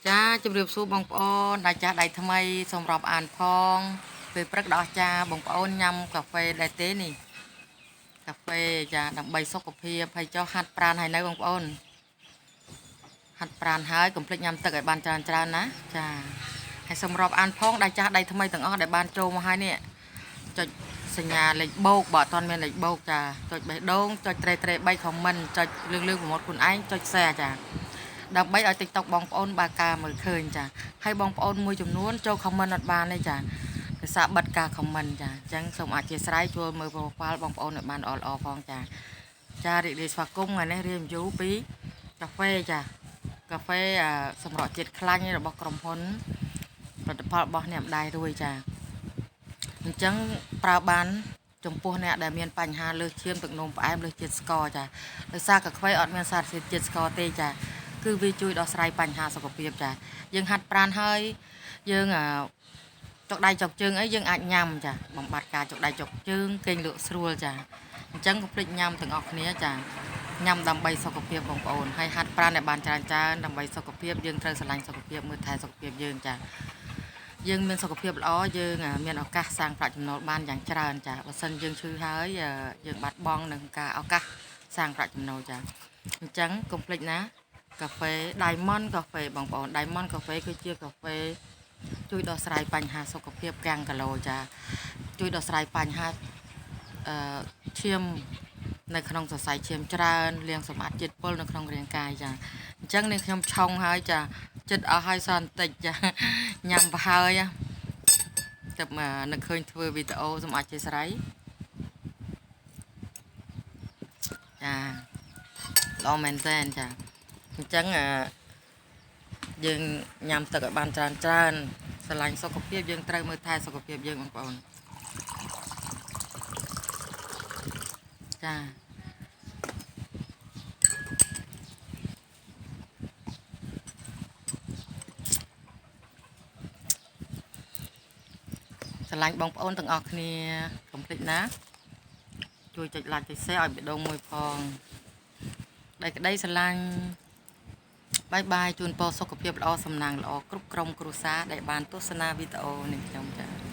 ចាជម្រាបសួរបងប្អូនដែលចាស់ដៃថ្មីសូមរាប់អានផងពេលព្រឹកដល់អស្ចារ្យបងប្អូនញ៉ាំកាហ្វេដែរទេនេះកាហ្វេចាដើម្បីសុខភាពហើយចុះហាត់ប្រាណហើយនៅបងប្អូនហាត់ប្រាណហើយកុំភ្លេចញ៉ាំទឹកឲ្យបានច្រើនច្រើនណាចាហើយសូមរាប់អានផងដែលចាស់ដៃថ្មីទាំងអស់ដែលបានចូលមកហើយនេះចុចសញ្ញាលេខបូកបើអត់ទាន់មានលេខបូកចាចុចបេះដូងចុចត្រេត្រេ3 comment ចុចលឿងលឿងប្រម៉ូទខ្លួនឯងចុច share ចាដើម្បីឲ្យ TikTok បងប្អូនបើការមើលឃើញចាហើយបងប្អូនមួយចំនួនចូល comment អត់បានទេចាភាសាបិទការ comment ចាអញ្ចឹងសូមអធិស្ឋានជួយមើល profile បងប្អូនឲ្យបានល្អល្អផងចាចារីករាយស្វាគមន៍ថ្ងៃនេះ review ពីកាហ្វេចាកាហ្វេសម្រក់ជាតិខ្លាញ់របស់ក្រុមហ៊ុនផលិតផលរបស់អ្នកម្ដាយរួយចាអញ្ចឹងប្រើបានចំពោះអ្នកដែលមានបញ្ហាលើសឈាមទឹកនោមផ្អែមលើសជាតិស្ករចាដោយសារកាហ្វេអត់មានសារធាតុជាតិស្ករទេចាគឺវាជួយដោះស្រាយបញ្ហាសុខភាពចាយើងហាត់ប្រាណហើយយើងចុកដៃចុកជើងអីយើងអាចញ៉ាំចាបំបត្តិការចុកដៃចុកជើងគេងលក់ស្រួលចាអញ្ចឹងកុំភ្លេចញ៉ាំទាំងអស់គ្នាចាញ៉ាំដើម្បីសុខភាពបងប្អូនហើយហាត់ប្រាណឲ្យបានច្រើនច្រើនដើម្បីសុខភាពយើងត្រូវស្រឡាញ់សុខភាពមើលថែសុខភាពយើងចាយើងមានសុខភាពល្អយើងមានឱកាសសាងប្រាក់ចំណូលបានយ៉ាងច្រើនចាបើសិនយើងឈឺហើយយើងបាត់បង់នឹងការឱកាសសាងប្រាក់ចំណូលចាអញ្ចឹងកុំភ្លេចណាកាហ្វេ Diamond កាហ្វេបងប្អូន Diamond កាហ្វេគឺជាកាហ្វេជួយដោះស្រាយបញ្ហាសុខភាពកាំងគីឡូចាជួយដោះស្រាយបញ្ហាអឺឈាមនៅក្នុងសរសៃឈាមច្រើនលាងសម្អាតជាតិពុលនៅក្នុងរាងកាយចាអញ្ចឹងនេះខ្ញុំឆុងហើយចាចិត្តអស់ហើយសន្តិចចាញ៉ាំប្រហើយតែនឹកឃើញធ្វើវីដេអូសូមអធិស្ឋានចាល្អមែនតើចាអញ្ចឹងយើងញ៉ាំទឹកឲ្យបានច្រើនច្រើនស្រឡាញ់សុខភាពយើងត្រូវមើលថែសុខភាពយើងបងប្អូនចាស្រឡាញ់បងប្អូនទាំងអស់គ្នាកុំភ្លេចណាជួយចុច like ចុច share ឲ្យបេះដូងមួយផងដែលក្តីស្រឡាញ់បាយបាយជូនពរសុខភាពល្អសំណាងល្អគ្រប់ក្រុមគ្រួសារដែលបានទស្សនាវីដេអូនេះខ្ញុំចា៎